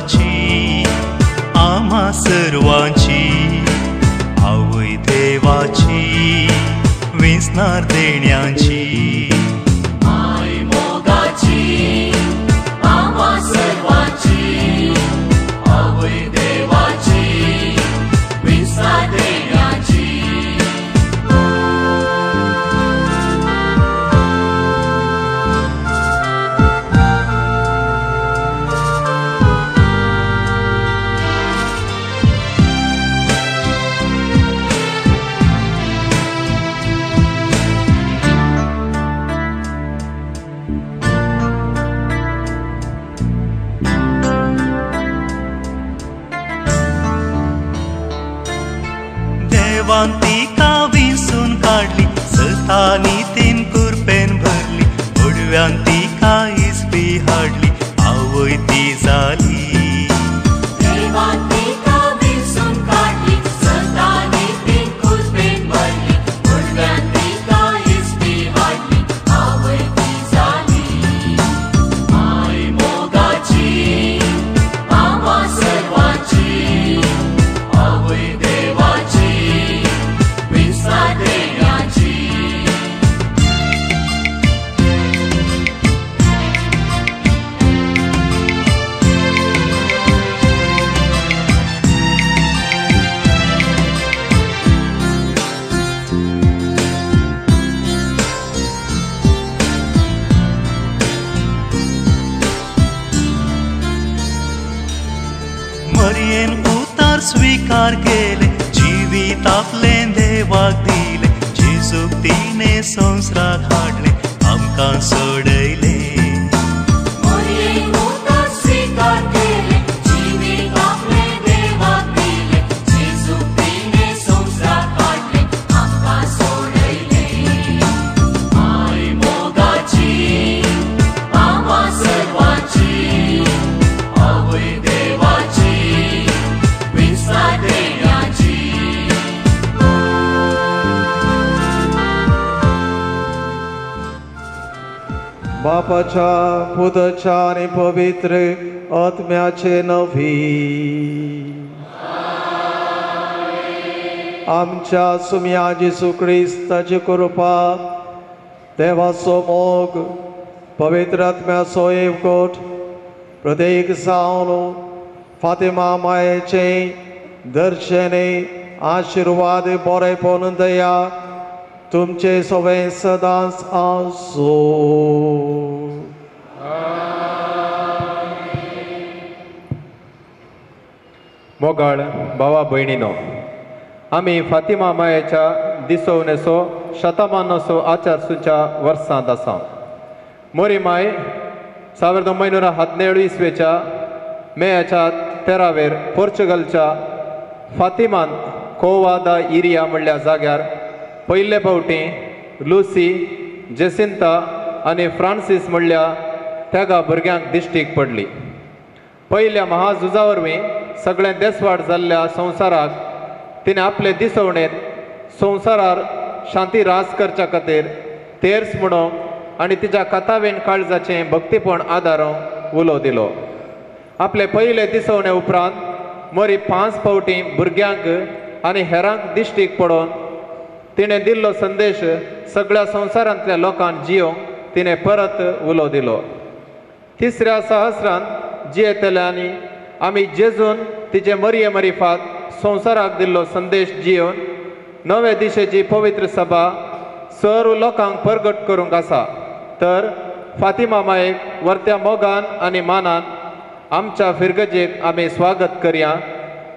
मोगाची आम्हा सर्वांची आवय देवाची विसनार देण्याची। माय मोगाची आम्हा सर्वांची आवय देवाची विसनार देण्याची। देवान तिका विसून काडली सतानी तीन कुरपेन भरली ओडव्यान तिका इस्पी हाडली आवय ती जाली। देवान तिका विसून काडली सतानी तीन कुरपेन भरली ओडव्यान तिका इस्पी हाडली आवय ती जाली। माय मोगाची आम्हा सर्वांची आवय देवाची देण्याची। मरयेन उतार स्वीकार केले जिवीत आपलें देवाक दिलें जेजूक तिणें संवसाराक हाडलें आमकां सोडयलें। मरयेन उतार स्वीकार केलें जिवीत आपलें देवाक दिलें जेजूक तिणें संवसाराक हाडलें आमकां सोडयलें। माय मोगाची आम्हा सर्वांची आवय देवाची विसनार देण्याची। बापाच्या पुताच्या आनी पवित्र आत्म्याचे नवी आमच्या सुम्या जेजू क्रिस्ताची कृपा देवाचो मोग पवित्र आत्म्याचो एकवट प्रत्येक जावन फातिमा मायेचें दर्शने आशिर्वाद बरेपण दया तुमचे सवे सदांच आसूं। मोगाळ भावा भयणीनो, आमी फातिमा मायेच्या दिसोवणेचो शतमानाचो आचारसूच्या वर्सांत आसा। मोरी माय 1917 इसवेच्या मेयाच्या 13वेर पोर्चुगलच्या फातिमान कोवा दा इरिया म्हणल्या जाग्यार पयले फावटी लुसी, जेसिंता आनी फ्रांसीस म्हणल्या त्यागा भुरग्यांक दिश्टीक पडली। पयल्या महाझुजा वरवीं सगळें देसवाड जाल्ल्या संवसाराक तिणें आपले दिसवणेंत संवसारार शांती राज करच्या खातीर तेर्स म्हणूंक आनी तिच्या कथावेन काळजाचें भक्तीपण आदारूंक उलो दिलो। आपले पयले दिसवणे उपरांत मोरी 5 फावटी भुरग्यांक आनी हेरांक दिश्टीक पडोवन तिणें दिल्लो संदेश सगळ्या संवसारांतल्या लोकांक जियोंक तिणें परत उलो दिलो। तिसऱ्या सहस्रांत जियेतल्यांनी आमी जेजून तिचे मरये मरिफात संवसाराक दिल्लो संदेश जियोवन नवे दिशेची पवित्र सभा सर्व लोकांक परगट करूंक आसा। तर फातिमा मायेक वर्त्या मोगान आनी मानान आमच्या फिरगजेक आमी स्वागत करया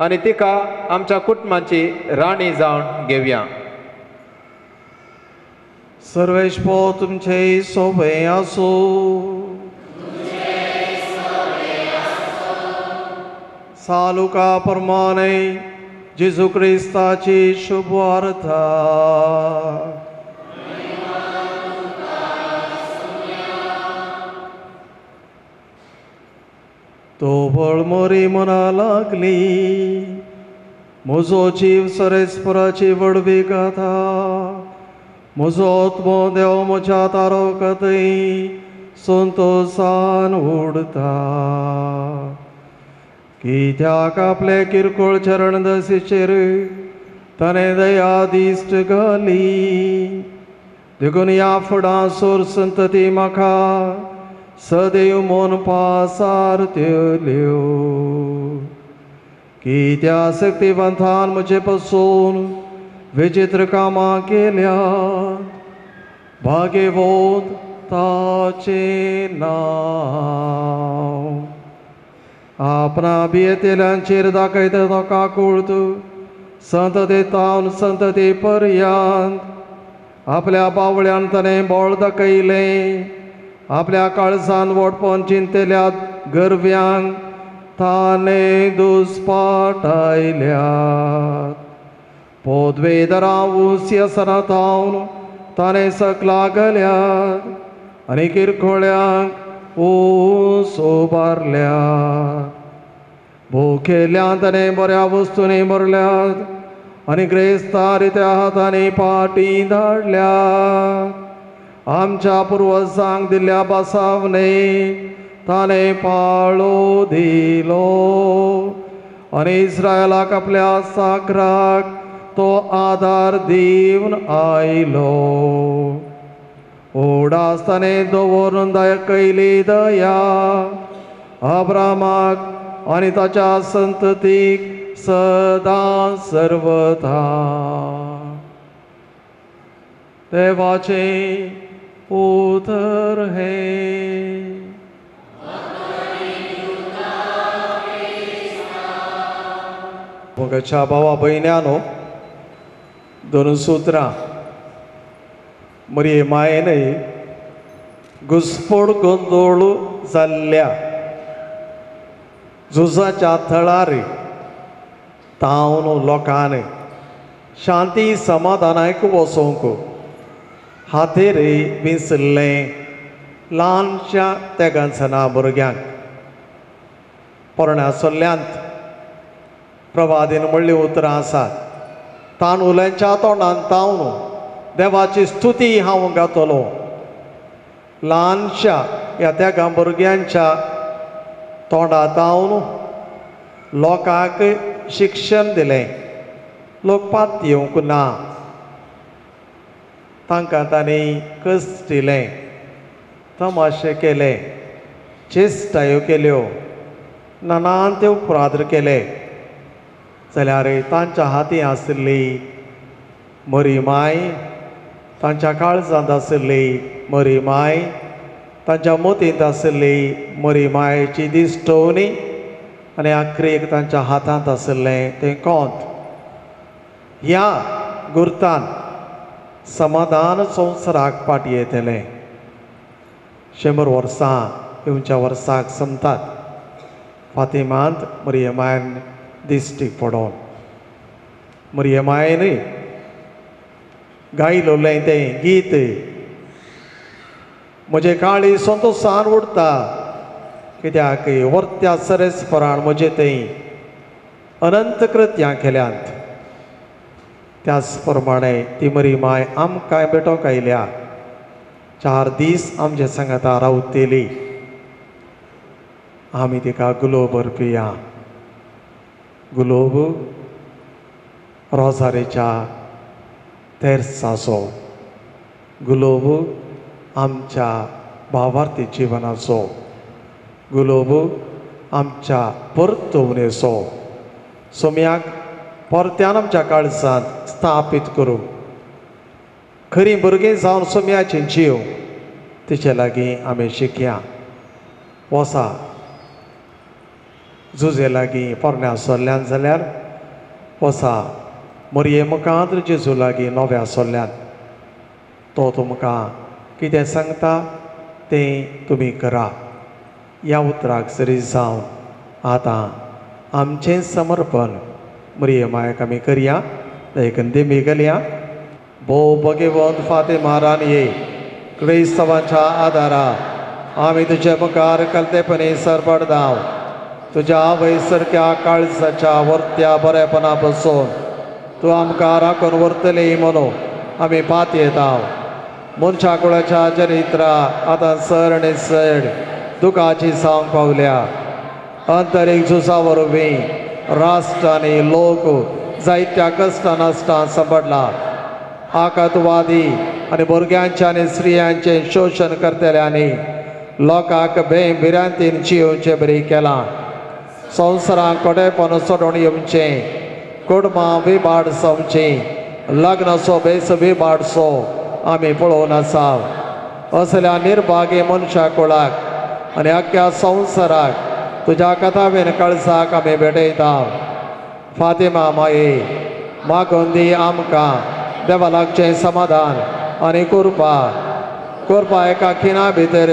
आनी तिका आमच्या कुटुंबाची राणी जावन घेवया। सर्वेस्पर तुमचे सोबे आसूं। सालुका प्रमाणे जेजू क्रिस्ताची शुभवार्ता। तो बळमोरी म्हणा लागली म्हजो जीव सरेस्पराची व्हडवी गाथा म्हजो आत्मो देव म्हज्या तारकतय संतोसान उडता। कित्याक आपले किरकोळ चरणदसीचेर ताणें दया दिश्ट घाली. देखून ह्या फुडां सोर संतती म्हाका सदैव म्हूण पासारतल्यो. कित्या शक्तिवंतान म्हजे पसून विचित्र कामां केल्या, भाग्यवंत ताचें नांव. आपणा भियेतेल्यांचेर दाखयता तो काकूळत संतती तावन संतती पर्यंत. आपल्या बावळ्यान ताणें बळ दाखयलें, आपल्या काळजान व्हडपण चिंतल्या गरव्यांक ताणें दुस्पाटायल्यात. पोदवेदरां ऊंच आसना तावन ताणें सकला घाल्यात आनी किरकोळ्यांक ऊंच उबारल्यात. भुकेल्ल्यान ताणें बऱ्या वस्तूंनी भरल्यात आनी ग्रेस्तां रित्या हातांनी पाटी धाडल्यात. आमच्या पुर्वजांक दिल्ल्या बसावणे ताणें पाळो दिलो आनी इस्रायलाक आपल्या साकराक तो आदार दिवन आयलो. उडास ताणें दवरून दाखयली दया अब्रामाक आनी ताच्या संततीक सदां सर्वथा. देवाचें उतर हें. मोगाच्या भावा भयण्यानो, दोन सुत्रां मरये मायेन घुस्पड गोंदोळ जाल्ल्या झुजाच्या थळार तावन लोकांनी शांती समाधानाक वसोवंक हातेर विसरलें ल्हानशा तेगांसना भुरग्यांक. पोरण्या सल्ल्यांत प्रवादीन म्हणलीं उतरां आसात, तांदुल्यांच्या तोंडान तावन देवाची स्तुती हांव गातलो. ल्हानशा ह्या तेगां भुरग्यांच्या तोंडा तावन लोकांक शिक्षण दिलें. लोक पात येवंक ना, तांकां तांणी कश्ट दिलें, तमाशे केले, चेश्टायो केल्यो, नानान ते उपराद्र केले. जाल्यार तांच्या हाती आशिल्ली मरी माय, तांच्या काळजांत आशिल्ली मरी माय, तांच्या मोतींत आशिल्ली मरी मायेची दिश्टोवणी आनी आखरेक तांच्या हातांत आशिल्लें तें कोंत. ह्या गुर्तान समाधान संवसाराक पाटी येतलें. 100 वर्सां येवच्या वर्साक सोंपतात. फातिमांत मरिये मायन दिश्टीक पडोन मरिये मायन गायलोलें तें गीत म्हजें काळी संतोसान उडता, कित्याक वर्त्या सरेस्परान म्हजें थंय अनंत कृत्यां केल्यांत. त्याच प्रमाणे ती मरी माय आमकांय भेटोवंक आयल्या. 4 दीस आमचे सांगाता रावतली. आमी तिका गुलोब अर्पिया. गुलोब रोजारेच्या तेर्साचो, गुलोब आमच्या भावार्थी जिवनाचो, गुलोब आमच्या परतवणेचो. सोम्याक परत्यान आमच्या काळजांत स्थापीत करूं. खरी भुरगीं जावन सोम्याची जीव तिचे लागीं आमी शिकया. वसा जुजे लागीं पोरण्या सोल्ल्यान जाल्यार वसा मरये मुखांत जेजू लागीं नव्या सोल्ल्यान. तो तुमकां कितें सांगता तें तुमी करा. ह्या उतराक सरी जावन आतां आमचें समर्पण मरये मायक आमी करया. एक दिमी घालया. भोव भगवंत फातिमा राणये, क्रिस्तांवाच्या आदारा आमी तुजे मुखार कलतेपणी सरपडदाव. तुज्या आवय सारक्या काळजाच्या वर्त्या बरेपणा पसून तूं आमकां राखून व्हरतली म्हणून आमी पात येता. मनशा कुळाच्या चरित्रा आतां सर आनी सड दुखाची सांग पावल्या. अंतरीक झुजा वरवीं राष्ट्र आनी लोक जायत्या कश्टां नाश्टां सांपडला. आकातवादी आनी भुरग्यांचें आनी स्त्रियांचें शोशण करतल्यांनी लोकांक भंय भिरांतीन जियोवचें बरी केलां. संवसाराक कोडेपण सोडून येवचें, कुटुंबां विबाड जावचीं, लग्नाचो बेस विबाडचो आमी पळोवन आसा. असल्या निर्भागी मनशा कुळाक आनी अख्ख्या संवसाराक तुज्या कथावेन कळसाक आमी भेटयता. फातिमा माये, मागून दी आमकां देवा लागचें समाधान आनी कृपा. कृपा एका खिणा भितर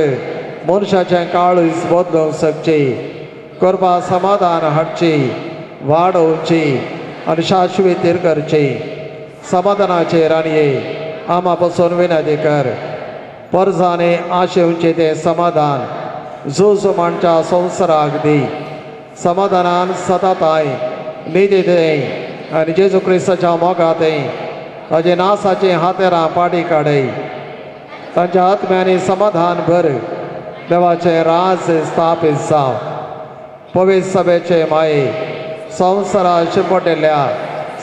मनशाचें काळीज बदलूंक शकची. कृपा समाधान हाडची, वाडोवची आनी शाश्वतीर करची. समाधानाचे राणये, आमा पसून विनंती कर. परजांनी आशेवचें तें समाधान झूज मांडच्या संवसाराक दी. समाधानान सताताय निधी थंय आनी जेजू क्रिस्ताच्या मोगा थंय ताजे नासाचीं हातेरां पाटी काडय. तांच्या आत्म्यांनी समाधान भर. देवाचें राज स्थापीत जावं. पवित्र सभेचे माये, संवसारात शिंपडिल्ल्या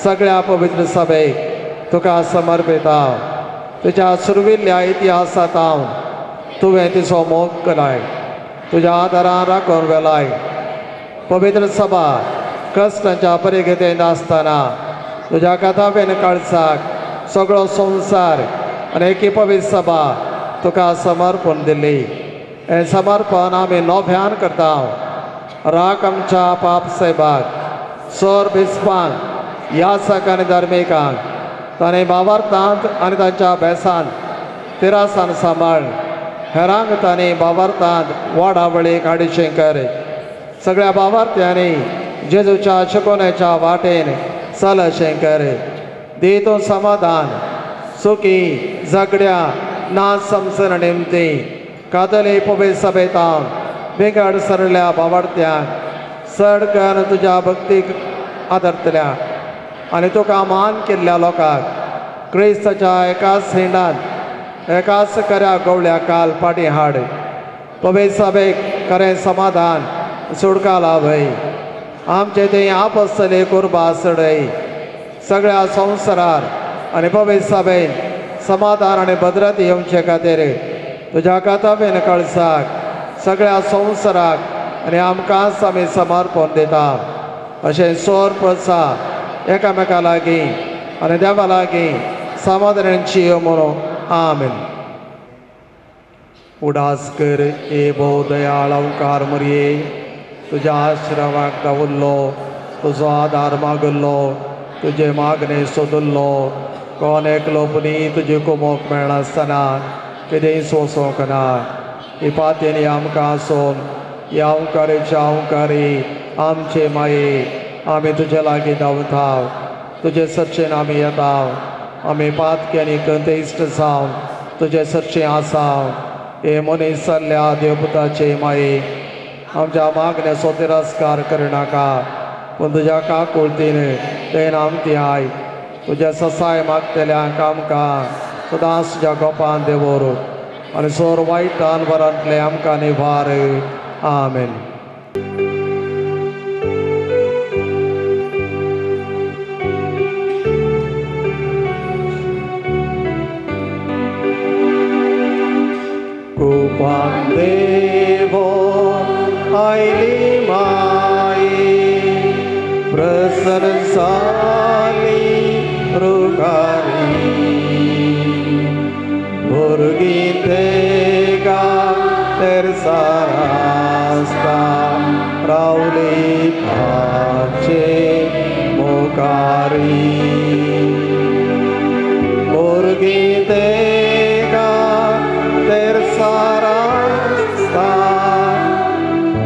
सगळ्या पवित्र सभेक तुका समर्पिता. तुज्या सुरविल्ल्या इतिहासांत हांव तुवें तिचो मोग केलाय, तुज्या आदारान राखून व्हेलाय. पवित्र सभा कश्टांच्या परिगतेंत आसतना तुज्या कथावेन काळजाक सगळो संवसार आनी एकी पवित्र सभा तुका समर्पण दिली. हें समर्पण आमी नव्यान करता. राख आमच्या पाप सायबाक, सोर बिस्पांक, यासक आनी धार्मिकांक ताणें भावार्थांत आनी तांच्या बेसांत तिरासान सांबाळ. हेरांक तांणी भावार्थांत वाडावळीक हाडचें कर. सगळ्या भावार्थ्यांनी जेजूच्या शिकोवण्याच्या वाटेन चलचें कर. दी तूं समाधान सुखी झगड्या ना समजण निमती कातली पवित्र सभेतावन विंगड सरल्या भावार्थ्यांक चड करून तुज्या भक्तीक आदरतल्या आनी तुका मान केल्ल्या लोकांक क्रिस्ताच्या एकाच हिंडान एकाच खऱ्या गवळ्या काल फाटीं हाड. पवित्र सभेक खरें समाधान सुटका लाभय. आमचे थंय आपसले कुर्बा चडय. सगळ्या संवसारार आनी पवित्र सभेन समाधान आनी भद्रत येवचे खातीर तुज्या कथावेन कळसाक सगळ्या संवसाराक आनी आमकांच आमी समर्पण दिता. अशें सोर प्रसा एकामेका लागीं आनी देवा लागीं समाधानाची म्हणून. आमेन. उडास कर ए भोव दयाळ अंकार मरये, तुज्या आश्रमाक दवरलो, तुजो आदार मागल्लो, तुजे मागणे सोदल्लो. कोण एकलो पुणी तुजी कुमोक मेळनासतना कितेंय सोंसूंक ना. ही पातयेनी आमकां आसून ह्या अंकारेच्या अंकारी आमचे माये, आमी तुजे लागीं धांवता, तुजे सरचेन आमी येता. आमी पातकी आनी कंतेश्ट जावन तुजे सरचें आसा. हे मनीस जाल्ल्या देवपुताचे माये, आमच्या मागण्याचो तिरस्कार करनाका, पूण तुज्या काकुळतीन तेन आमती I. तुज्या ससाय मागतल्यांक आमकां सदांच तुज्या गोपान देवर आनी सोर वायटान बरांतले आमकां निवार. आमेन. कुपान देवो आयली माई, प्रसन्न जाली रुखारी. भुरगीं तेगा तेरसारास्ता रावली ताचे मुखारी. भुरगीं तेगा तेरसारास्ता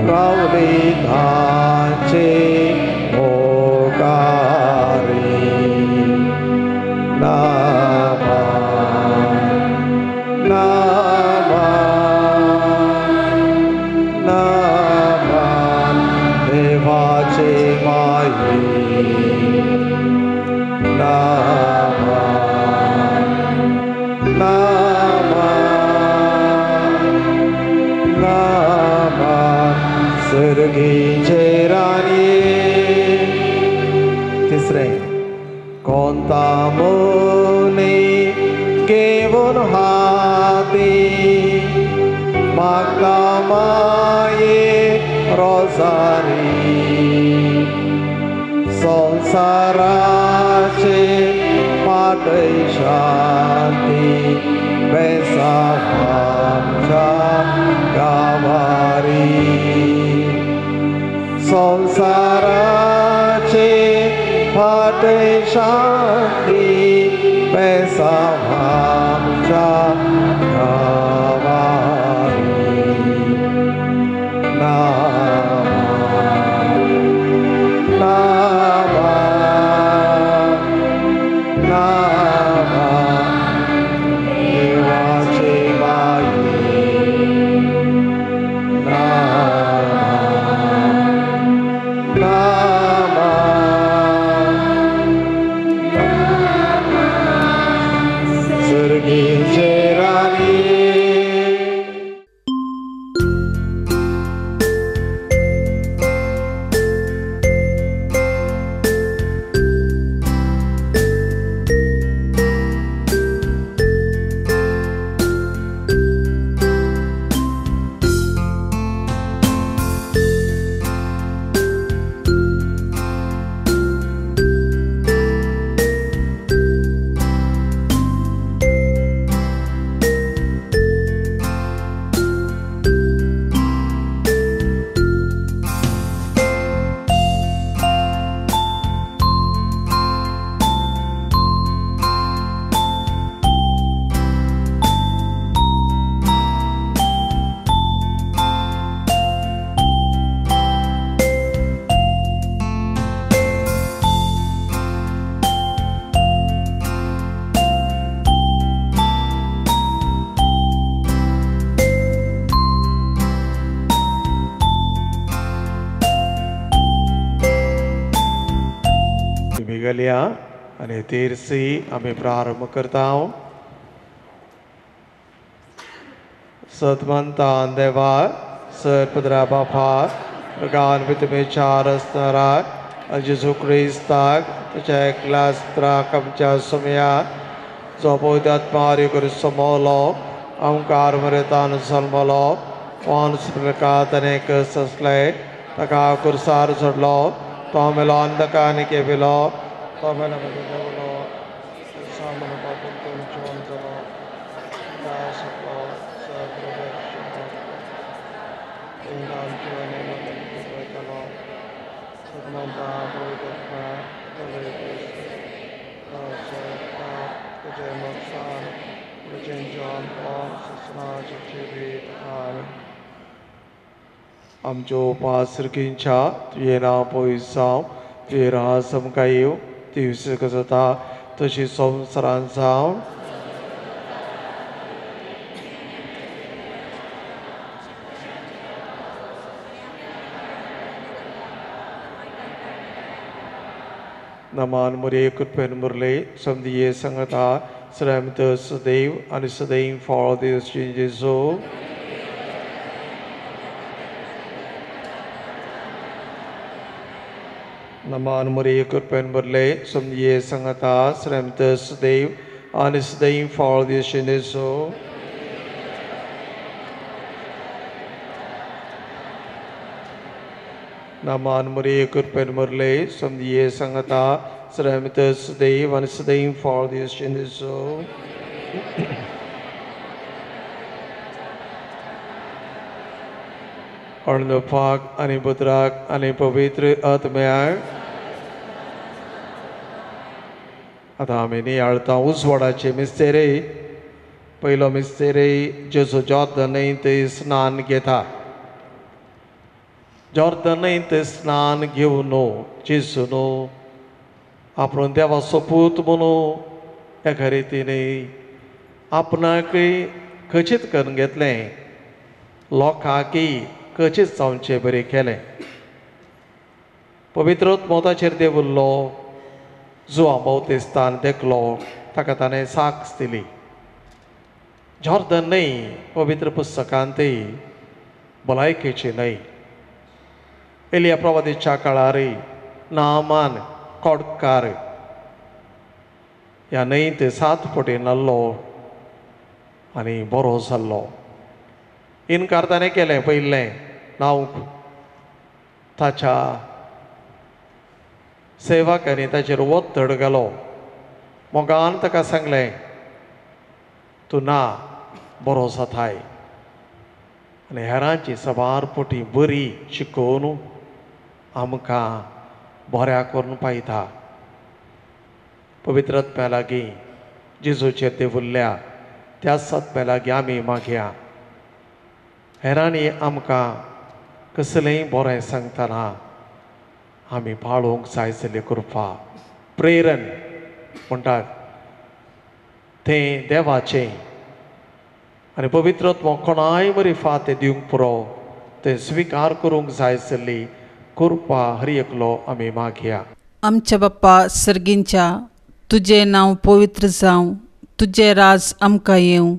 रावली ताचे मुखारी. नामा नामा नामा देवाचे माये. नामा नामा नामा सर्गीचे राणये. तिसरें कोणता मोने घेवन हाती मागता माये रोजारी संसाराचे पाटय शांती बेसांच्या गावारी संसाराचे फाटय शांती बेसांच्या गावारी. नामा नामा नामा देवाचे माये नामा नामा सर्गीचे राणी. आनी तेरसी आमी प्रारंभ करता. सतमंतान देवा सर पदरा बाफा गान वितमेचार असणारा जेजू क्रिस्ताक ताच्या एकलास्त्राक आमच्या सुमया जो पवित्र करून समवलो आमकार मरेतान जल्मलो वान प्रकात अनेक ससले ताका कुर्सार सोडलो तो मेलो आनी ताका आनी केपिलो तो मेलो देवलो जिवन जालो आमच्यो उपासरकींच्या तुजें नांव पयस जावं, तुजें राज आमकां येवं, ती जाता तशी संवसारान जावं. नमान मुरे कृपेन मुरले समदिये संगता श्रमत सदैव आनी सदैव फळ दिवची जेजू. नमान मुरे कृपेन मुरले समदिये संगता श्रमत सदैव आनी सदैव फळ दिवची जेजू. नमान मुरे कृपेन मुरले समदिये संगता श्रमत सदैव आनी सदैव फळ दिवची जेजू. अर्णपाक आनी पुत्राक आनी पवित्र आत्म्याक. आतां आमी नियाळता उजवाडाचे मिस्तेरे. पयलो मिस्तेरे जेजू जॉर्दन न्हंयत स्नान घेता. जॉर्दन न्हंयत स्नान घेवन जेजून आपण देवाचो पूत म्हणून एका रितीन आपणाकय खचीत करून घेतलें, लोकांकय खचीत जावचें बरें केलें. पवित्र आत्मो ताचेर देंवल्लो, जुवां बावतिस्तान देखलो, ताका ताणें साक्ष दिली. जॉर्दन न्हय पवित्र पुस्तकांतय भलायकेची न्हय. एलिया प्रवादीच्या काळार नामान कोडकार ह्या न्हंयत 7 फुटी न्हाल्लो आनी बरो जाल्लो. इनकार ताणें केलें पयलें न्हावंक. ताच्या सेवकांनी ताचेर ओत्तड घालो. मोगान ताका सांगलें, तूं ना बरो जाताय. आनी हेरांची साबार पटी बरी शिकोवन आमकां बऱ्या करून पायता. पवित्र आत्म्या लागीं जेजूचेर देवुल्ल्या त्याच आत्म्या लागीं आमी मागया. हेरांनी आमकां कसलेंय बरें सांगतना आमी पाळोवंक जाय जाल्ली कृपा प्रेरण म्हणटात तें देवाचें. आनी पवित्र आत्मो कोणाय बरी फात दिवंक पुरो तें स्विकार करूंक जाय जाल्ली कृपा हर एकलो आमी मागया. आमच्या बाप्पा सर्गींच्या, तुजें नांव पवित्र जावं, तुजें राज आमकां येवं,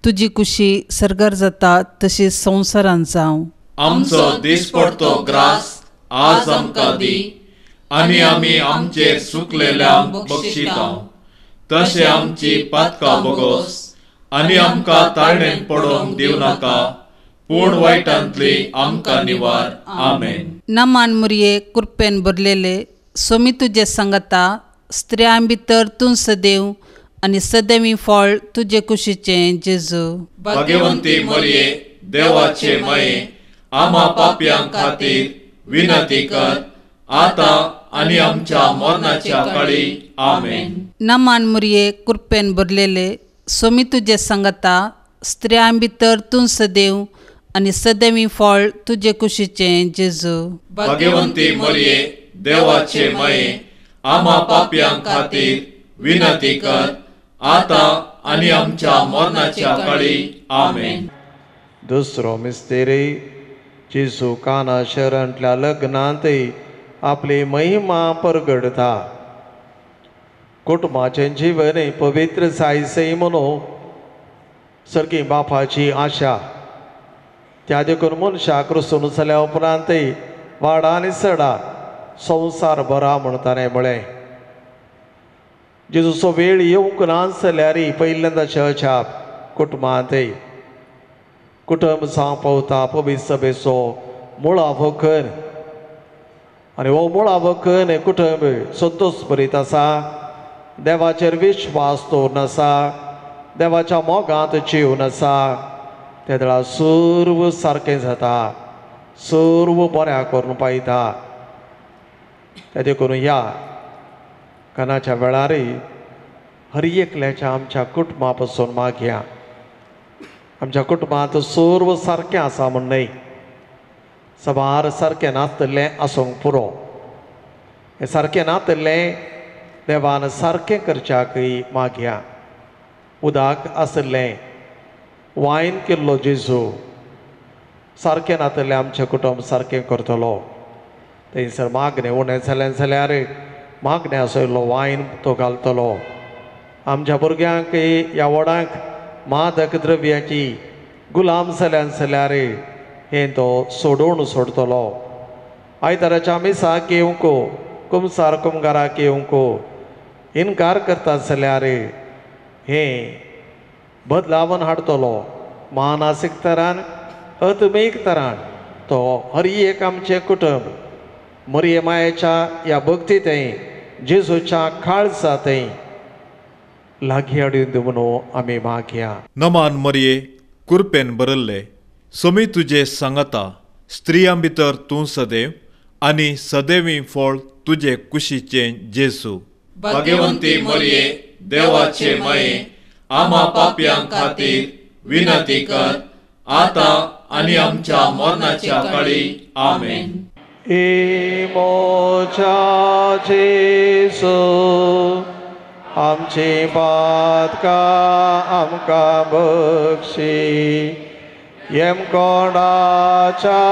तुजी कुशी सर्गार जाता तशी संवसारांत जावं. आमचो दिसपडतो ग्रास आज आमकां दी आनी आमी आमचेर सुकलेल्यांक बक्षिता तशें आमची पातकां बोगोस आनी आमकां ताळणेन पडोवंक दिवं नाका, पूण वायटांतली आमकां निवार. आमेन. नमान मुरये, कृपेन भरलेले, सोमी तुजे सांगता, स्त्रियां भितर तूं सदैव आनी सदैवी फळ तुजे कुशीचें जेजू. भाग्यवंती मरये, देवाचे माये, आमा पापयां खातीर विनंती कर आतां आनी आमच्या मरणाच्या काळी. आमेन. नमान मुरये, कृपेन भरलेले, सोमी तुजे सांगता, स्त्रियां भितर तूं सदैव आनी सदैवी फळ तुजे कुशीचें जेजू. भाग्यवंती मरये, देवाचे माये, आमा पापयां खातीर विनंती कर आतां आनी आमच्या मरणाच्या काळी. आमेन. दुसरो मिस्तेरी जेजू काना शहरांतल्या लग्नांतय आपली महिमा परगडता. कुटुंबाचें जीवन पवित्र जायसय म्हणून सर्गी बापाची आशा. त्या देखून मनशाक रुसून जाल्या उपरांतय वाडा आनी सडा संवसार बरा म्हूण ताणें म्हळें. जेजूचो वेळ येवंक ना जाल्यार पयल्यांदाचें अजाप कुटुंबांतय कुटुंब जावं पावता पवित्र सभेचो मुळावो खण. आनी हो मुळावो खण कुटुंब संतोश भरीत आसा, देवाचेर विश्वास दवरून आसा, देवाच्या मोगांत जिवन आसा. ते वेळार सर्व सारकें जाता, सर्व बऱ्या करून पायता. ते देखून ह्या कानाच्या वेळारय हर एकल्याच्या आमच्या कुटुंबा पासून मागया. आमच्या कुटुंबांत सर्व सारकें आसा म्हूण न्हय, साबार सारकें नासतलें आसूंक पुरो. हें सारकें नातलें देवान सारकें करच्याकय मागया. उदक आसलें वायन केल्लो जेजू सारकें नातलें आमचें कुटुंब सारकें करतलो. थंयसर मागणें उणें जालें जाल्यार मागणें आसलो वायन तो घालतलो. आमच्या भुरग्यांक ह्या व्हडांक मादक द्रव्याची गुलाम जाल्यान जाल्यार हें तो सोडोवन सोडतलो. आयताराच्या मिसाक येवंक, कुमसार कुमगाराक येवंक इनकार करता जाल्यार हें बदलावन हाडटलो. मानसीक तरान आत्मीक तरान तो हर एक आमचें कुटुंब मरिये मायेच्या ह्या भक्ती थंय जेजूच्या काळजा थंय लागीं हाडून दिवन आमी मागया. नमान मरिये, कुरपेन बरल्ले, सोमी तुजे सांगता, स्त्रियां भितर तूं सदैव आनी सदैवी फळ तुजे कुशीचें जेजू. भाग्यवंती मरिये, देवाचे माये, आमा पापयां खातीर विनंती कर आतां आनी आमच्या मरणाच्या काळी. आमेन. इमोच्या जेजू, आमची पातकां आमकां बक्षी, येमकोंडाच्या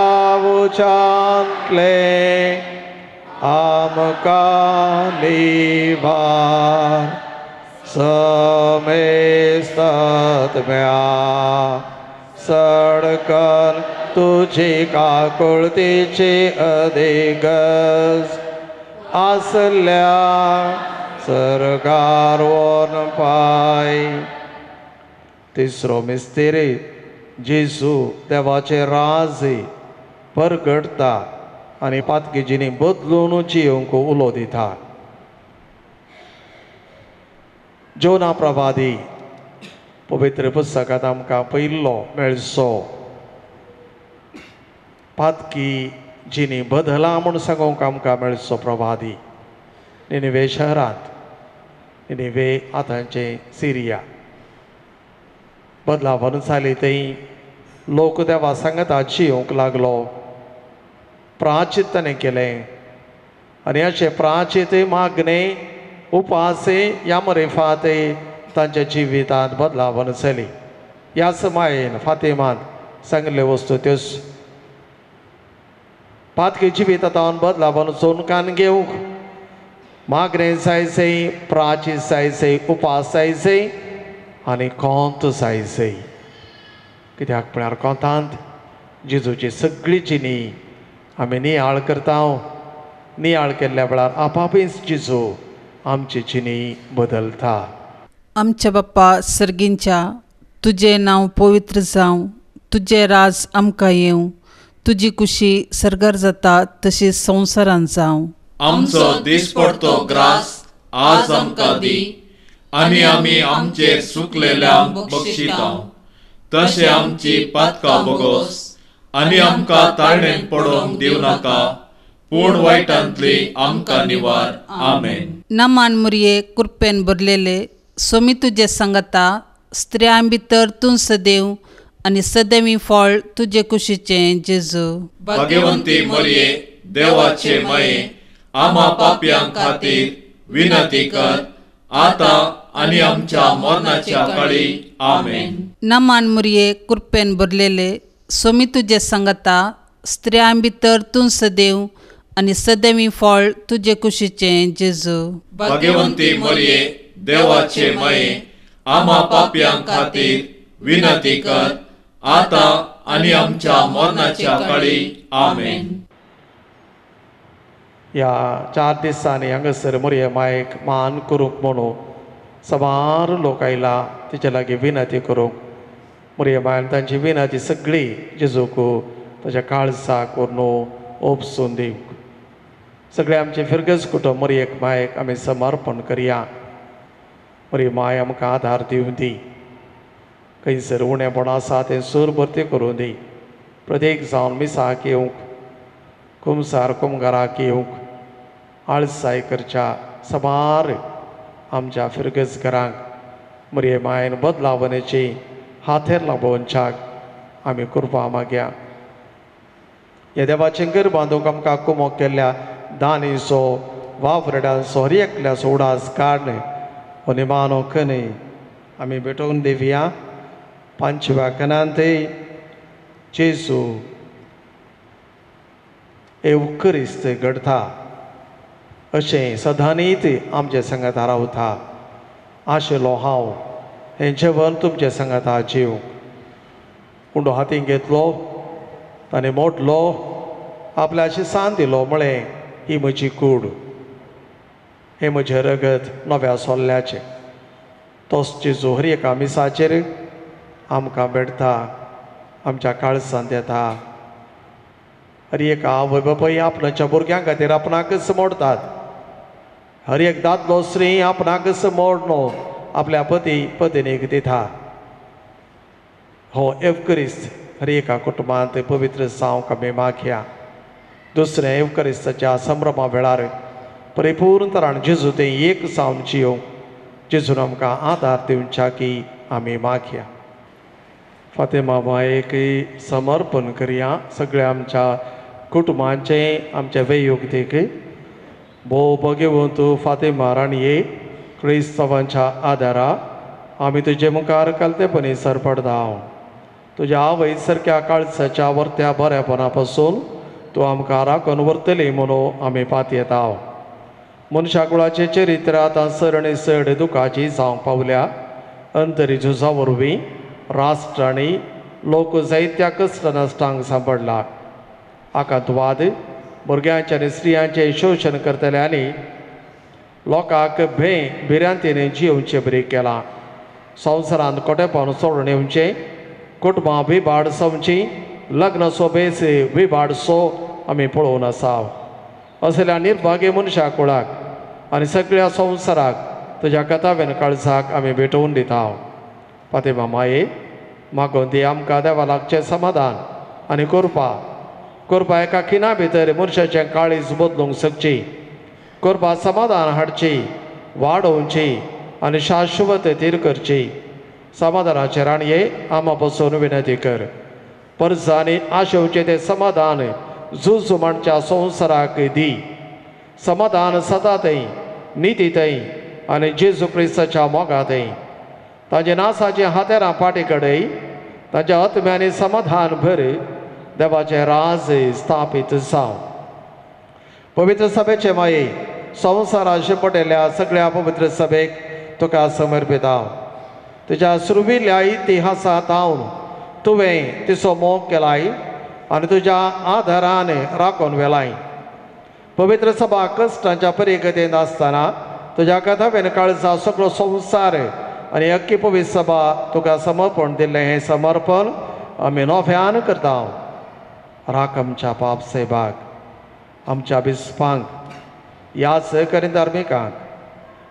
उच्चांतले आमकां निवार. समेस्तात्म्या सडकन तुझे काकुळतीची अदेगज आसल्या सरकार वन पाय. तिसरो मिस्तेरी जेजू देवाचे राज परगटता आनी पातकीजींनी बदलून जियोंक उलो दिता. जोना प्रवादी पवित्र पुस्तकांत आमकां पयल्लो मेळचो पातकी जिनी बदला म्हूण सांगूंक आमकां मेळचो प्रवादी निनिवे शहरांत, निनिवे आतांचें सिरिया. बदलावन जाली थंय लोक देवा सांगता जियोंक लागलो. प्राचित ताणें केलें आनी अशें प्राचित मागणें उपासे या मरेफाते तांच्या जिवितांत बदलावन जाली. ह्याच मायेन फातिमान सांगले वस्तू त्योच पातकी जिवितांत बदलावन चोवन कान घेवंक मागणें जायचे, प्राचीत जायचे, उपास जायचे आनी कोंत जायचे. कित्याक म्हळ्यार कोंतांत जेजूची सगळी जिणी आमी नियाळ करता. नियाळ केल्ल्या वेळार आपापीच जेजू आमची जिणी बदलता. आमच्या बाप्पा सर्गींच्या, तुजें नांव पवित्र जावं, तुजें राज आमकां येवं, तुजी कुशी सर्गार जाता तशी संवसारांत जावं. आमचो दिसपडतो ग्रास आज आमकां दी आनी आमी आमचेर सुकलेल्यांक बक्षिता तशें आमची पातकां बोगोस आनी आमकां ताळणेन पडोवंक दिवं नाका पूण वायटांतली आमकां निवार. आमेन. नमान मुरये कुरपेन भरलेले सोमी तुजे सांगता, स्त्रियां भितर तूं सदैव आनी सदैवी फळ तुजे कुशीचें जेजू. भाग्यवंती मरये देवाचे माये, आमा पापयां खातीर विनंती कर आतां आनी आमच्या मरणाच्या काळी. आमेन. नमान मुरये कुरपेन भरलेले सोमी तुजे सांगता, स्त्रियां भितर तूं सदैव आनी सदैवी फळ तुजे कुशीचें जेजू. भाग्यवंती मरये देवाचे माये, आमा पापयां खातीर विनंती कर आतां आनी आमच्या मरणाच्या काळी. आमेन. ह्या 4 दिसांनी हांगासर मोरये मायक मान करूंक म्हणून साबार लोक आयला तिचे लागीं विनंती करूंक. मोरये मायन तांची विनंती सगळी जेजूक ताच्या काळजाक व्हरून ओपसून दिवंक. सगळे आमचे फिरगज कुटुंब मोरयेक मायक आमी समर्पण करया. मोरये माय आमकां आदार दिवं दी. खंयसर उणेपण आसा तें सूर भरती करूं दी. प्रत्येक जावन मिसाक येवंक, कुमसार कुमगाराक येवंक, आळसाय करच्या साबार आमच्या फिरगज घरांक मोरये मायन बदलावण्याची हाथेर लाबोवच्याक आमी कृपा मागया. ह्या देवाचें घर बांदूंक आमकां कुमोक केल्ल्या दानीचो वावरड्यांचो हर एकल्याचो उडास काडले हो निमानो खनी आमी भेटोवन दिवया. 5व्या खणांत जेजू एवकरिस्त घडता अशें सदांनीत आमचे सांगाता रावता. आशिल्लो हांव हें जेवण तुमचे सांगाता जेवंक. उंडो हातीन घेतलो, ताणें मोडलो, आपल्याशी सान दिलो, म्हळें ही म्हजी कूड, हें म्हजें रगत नव्या सोल्ल्याचें. तोच जेजू हर एका मिसाचेर आमकां भेटता, आमच्या काळजांत येता. हर एक आवय बापूय आपणाच्या भुरग्यां खातीर आपणाकच मोडतात. हर एक दादलो स्त्री आपणाकच मोडनो आपल्या पती पत्नीक दिता. हो एवकरिस्त हर एका कुटुंबांत पवित्र जावंक आमी मागया. दुसरें एवकरिस्ताच्या संभ्रमा वेळार परिपूर्ण तरान जेजू तें एक जावन जियोवंक जेजून आमकां आदार दिवच्या की आमी मागया. फातिमा मायेक समर्पण करया सगळ्या आमच्या कुटुंबांचें, आमच्या वैयक्तीक. भोव भगवंत फातिमा राणये, क्रिस्तांवांच्या आदारा आमी तुजे मुखार कालतेपणी सरपडता. तुज्या आवय सारक्या काळजाच्या वर्त्या बऱ्यापणा पासून तूं आमकां राखून व्हरतली म्हणून आमी पातयेता. मनशा कुळाचें चरित्र आतां चड आनी चड दुखाची जावंक पावल्या. अंतरी झुजा वरवीं राष्ट्रांनी लोक जायत्या कश्ट नश्टांक सांपडला. आकांतवाद भुरग्यांचे आनी स्त्रियांचें शोशण करतले आनी लोकांक भंय भिरांतीन जियेवचें बरी केलां. संवसारांत कोटेपण सोडून येवचें, कुटुंबां विबाड जावचीं, लग्न सोबेस विबाड सो आमी पळोवन आसा. असल्या निर्भागी मनशा कुळाक आनी सगळ्या संवसाराक तुज्या कथावेन काळजाक आमी भेटोवन दिता. फातिमा माये मागून दी आमकां देवा लागचें समाधान आनी कृपा. कृपा एका खिणा भितर मनशाचें काळीज बदलूंक शकची. कृपा समाधान हाडची, वाडोवची आनी शाश्वत थीर करची. समाधानाचे राणये आमा पसून विनंती कर. परजांनी आशेवचें तें समाधान झुज मांडच्या संवसाराक दी. समाधान सदांतय, नितीतय आनी जेजू क्रिस्ताच्या मोगातय. तांचे नासाचे हातेरां फाटी कडय, तांच्या आत्म्यांनी समाधान भर. देवाचें राज स्थापीत जावं. पवित्र सभेचे माये संवसारात शिंपडिल्ल्या सगळ्या पवित्र सभेक तुका समर्पिता. तुज्या सुरविल्ल्या इतिहासांत हांव तुवें तिचो मोग केलाय आनी तुज्या आधारान राखून व्हेलाय. पवित्र सभा कश्टांच्या परिगतेंत आसतना तुज्या कथावेन काळजा सगळो संवसार आनी अख्खी पवित्र सभा तुका समर्पण दिल्लें हें समर्पण आमी नोफ्यान करता. राख आमच्या पाप सेबाक, आमच्या बिस्पांक, ह्या सहकारी धार्मिकांक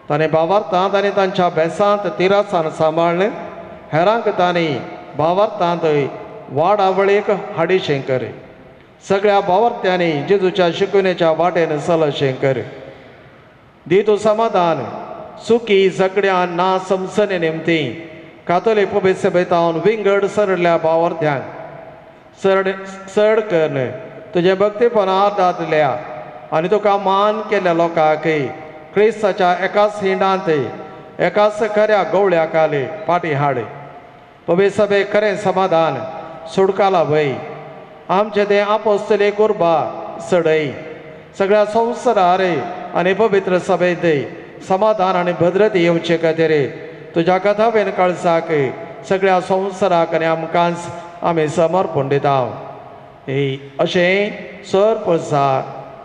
ताणें भावार्थांत आनी तांच्या बेसांत तिरासान सांबाळ्ळें. हेरांक तांणी भावार्थांत वाडावळीक हाडिशें कर. सगळ्या भावार्थ्यांनी जेजूच्या शिकवणेच्या वाटेन चलशें कर. दी तूं समाधान सुखी झगड्यान ना समजणे निमती कातोलीक पवित्र सभेतावन विंगड सरल्या भावार्थ्यांक चड चड करून तुजें भक्तीपण आदारल्या आनी तुका मान केल्ल्या लोकांक क्रिस्ताच्या एकाच हिंडांत एकाच खऱ्या गवळ्या काले फाटी हाड. पवित्र सभेक खरें समाधान सुटकाला वय आमचें तें आपोस्तले कुर्बा चडय. सगळ्या संवसारार आनी पवित्र सभेंत समाधान आनी भद्रती येवचे खातीर तुज्या कथावेन काळजाक सगळ्या संवसाराक आनी आमकांच आमी समर्पण दिता. अशें सर पळसा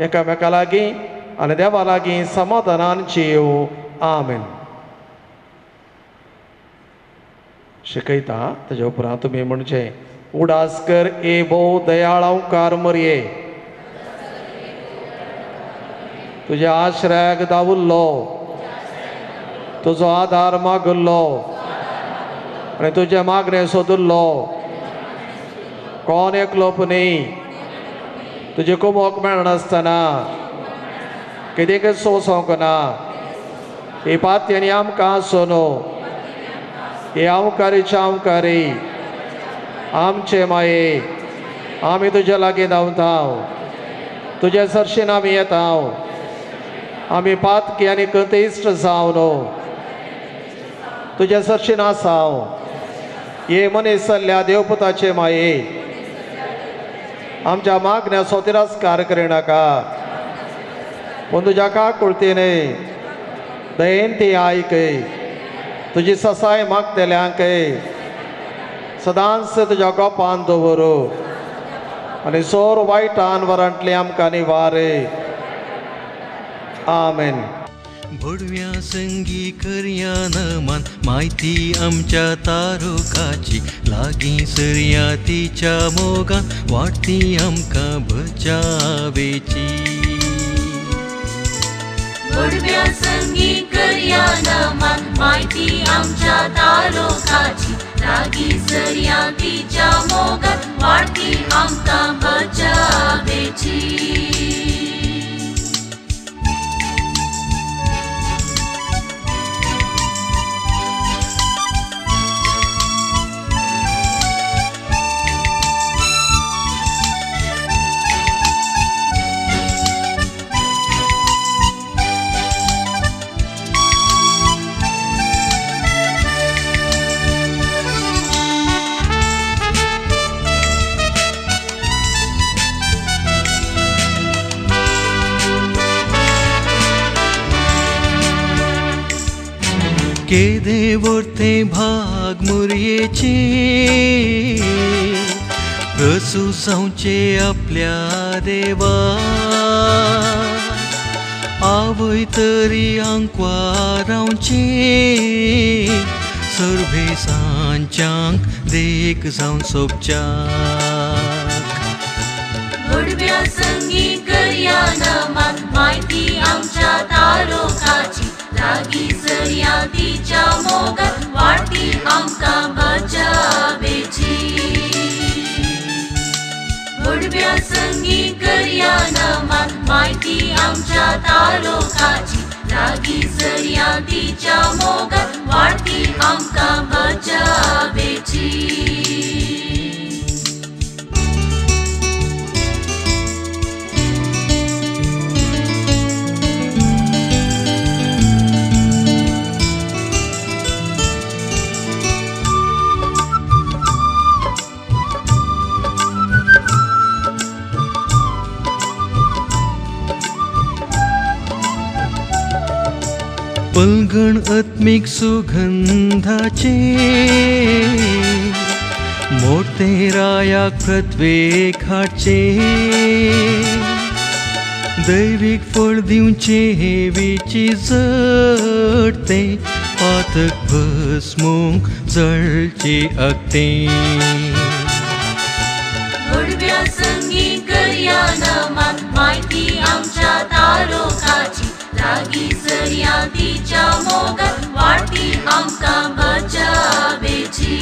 एकामेका लागीं आनी देवा लागीं समाधानान जियेवं. आमेन. शिकयता ताज्या उपरांत तुमी म्हणचें उडास कर ए भोव दयाळांकार मरये, तुज्या आश्रयाक दावुल्लो, तुजो आधार मागुल्लो आनी तुजें मागणें सोदुल्लो. कोण एकलो न्ही तुजें कुमोक मेळनासतना कितें सोंसूंक ना. ही पातयेन आमकां आसूं न्हू, ही आवकारीच्या आवकारी आमचे माये आमी तुज्या लागीं धांवता, तुज्या सरशीन आमी येता. आमी पातकी आनी कंतेश्ट जावं न्हू, तुज्या सरशीन आसा. हे मनीस जाल्ल्या देवपुताचे माये आमच्या मागण्याचो तिरस्कार करिनाका, पूण तुज्या काकुळतीने दयेन ती आयक. तुजी ससाय मागतल्यांक सदांच तुज्या गोपान दवर आनी सोर वायटान वरांतली आमकां निवार. आमेन. भोडव्या संगी करया नमान माहिती आमच्या तारुकाची लागीं सरया तिच्या मोगान वाडती आमकां बचावेची. भोडव्या संगी करया नमान माहिती आमच्या तारुकाची लागीं सरया तिच्या मोगान वाडती आमकां बचावेची. केदे वर्ते भाग मोग मुरयेचे प्रसू जावचे आपल्या देवा आवय तरी आंकवा रावचे सर्वेसांच्यांक देख जावन सोबच्याक उडव्या संगी करया नमान माहिती आमच्या तारोकाची लागी सरया तिच्या मोगात वाडती आमकां बचावेची उडव्या संगी करया नमान माहिती आमच्या तारोकाची लागी सरया तिच्या मोगात वाडती आमकां बचावेची. पलगण आत्मीक सुगंधाचे मोठे रायाक पृथ्वेक हाडचे दैवीक फळ दिवचे हेवीची जडते पातक भस्मूंक जळचे अगते उडव्या संगी करया नमान माहिती आमच्या तारोकाची लागी सरया तिच्या मोगात वाडती आमकां बचावेची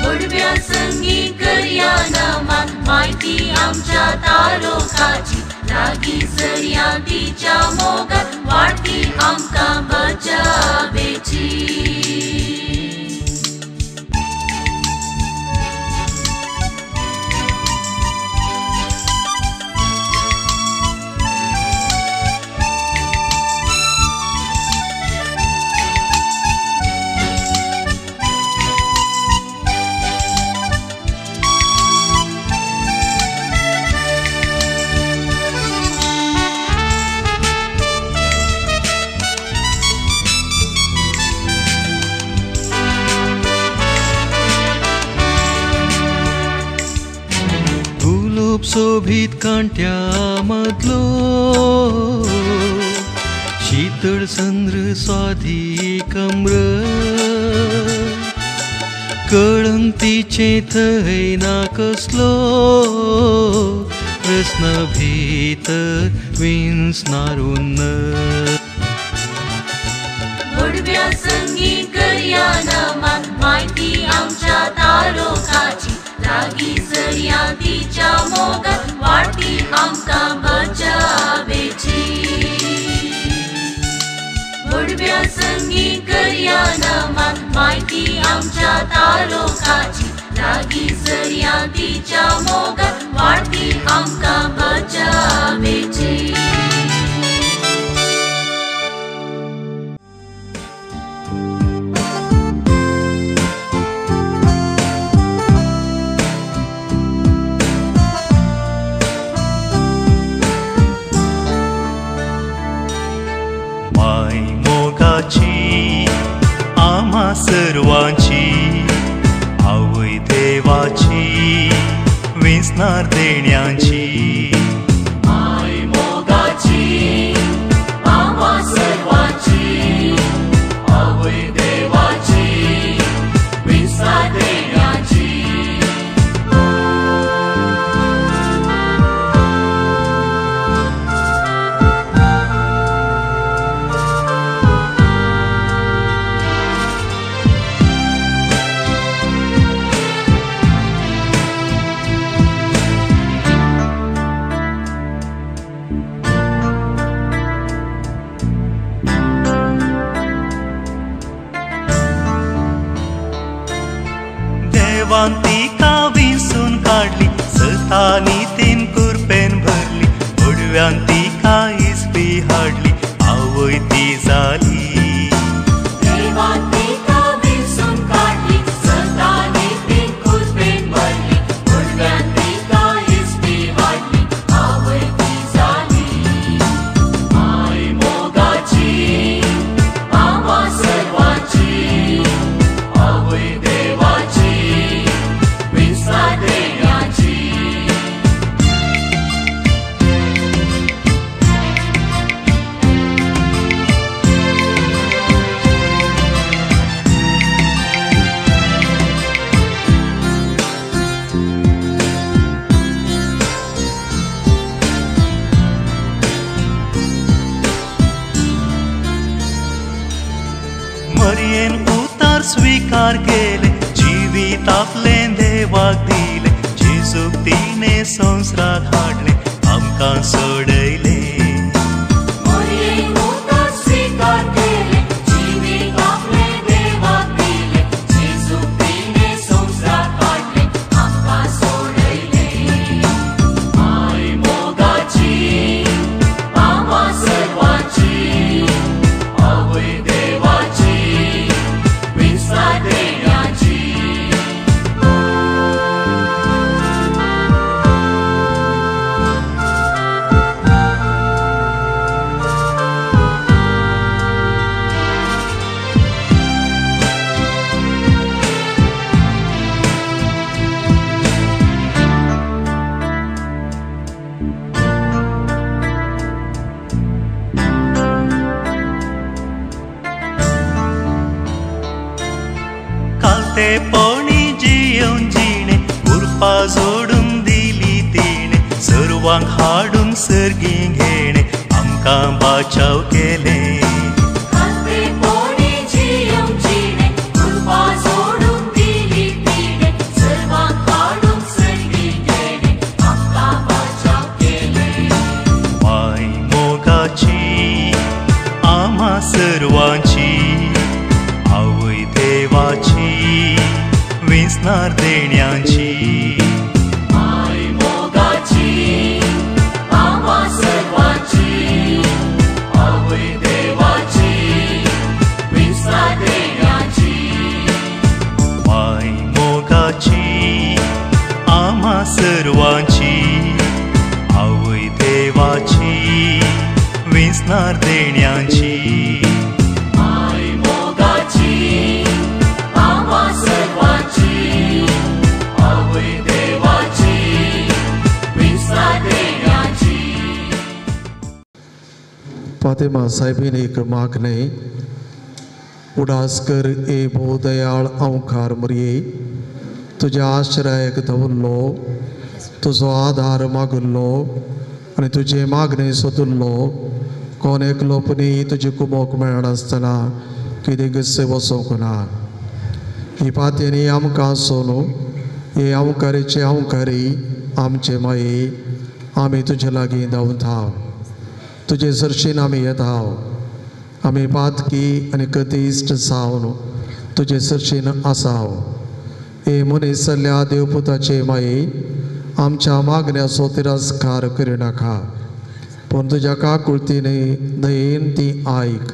उडव्या संगी करया नमान माहिती आमच्या तारोकाची लागी सरया तिच्या मोगात वाडती आमकां बचावेची. सोबीत कांट्या मदलो शीतळ चंद्र स्वादी कम्र कळंग तिचे थंय ना कसलो प्रस्न भितर विंचनारून उडव्या संगी करया नमान माहिती आमच्या तारोकाची लागी सरया तिच्या मोगात वाडती आमकां बचावेची उडव्या संगी करया नमान माहिती आमच्या तारोकाची लागी सरया तिच्या मोगात वाडती आमकां बचावेची. आम्हा सर्वांची आवय देवाची विसनार देण्यांची my मोगाची आम्हा सर्वांची आवय देवाची विसनार देण्यांची. देवान तिका विसून काडली सतानी तीन कुरपेन भरली उडव्यान तिका इस्पी हाडली आवय ती जाली देवान तिका विसून काडली सतानी तीन कुरपेन भरली उडव्यान तिका इस्पी हाडली आवय ती जाली my मोगाची आम्हा सर्वांची जिवीत आपलें देवाक दिलें, जेजूक तिणें संवसाराक हाडलें, आमकां सोडयलें. खालतेपणी जियेवन जिणे उर्पा जोडून दिली तिणे, सर्वांक हाडून सर्गी घेणे, आमकां बाचाव केले. माय मोगाची आम्हा सर्वांची, आवय देवाची विसनार देण्याची. माय मोगाची आम्हा सर्वांची, आवय देवाची विसनार देण्याची. माय मोगाची आम्हा सर्वांची, आवय देवाची विसनार देण्याची. माय मोगाची आम्हा सर्वांची, आवय देवाची विसनार देण्याची. फातिमा साहेबीन एक मागणें, उडास कर ए भोवदयाळ अंवकार मरये, तुज्या आश्रयाक दवरलो, तुजो आदार मागुल्लो आनी तुजे मागणें सोदुल्लो. कोण एकलो पुनी तुजी कुमोक मेळनासतना कितें गस्से वचोंक ना. ही पातयेनी आमकां सोनू, हे अंवकारीचे अंवकारी आमचे माये, आमी तुजे लागीं धांवता, तुजे सरशीन आमी येता. आमी पातकी आनी कतिश्ट जावन तुजे सरशीन आसाव. हे मनीस जाल्ल्या देवपुताचे माये, आमच्या मागण्याचो तिरस्कार करिनाका, पूण तुज्या काकुळतीने दयेन ती आयक.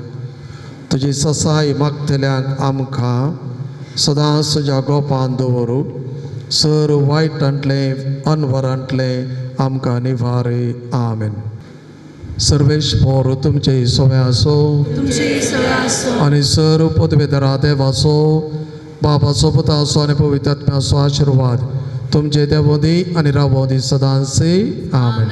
तुजी ससाय मागतल्यांक आमकां सदांच तुज्या गोपान दवरू. सर वायटांतलें अनवरांतलें आमकां निवारे. आमेन. सर्वेश पोर तुमचे सोवे आसो आनी सर पदवेधरा देवाचो, बाबाचो, पुताचो आनी पवित्र आत्म्याचो आशिर्वाद तुमचे देवोदी आनी रावोदी सदांचे. आमेन.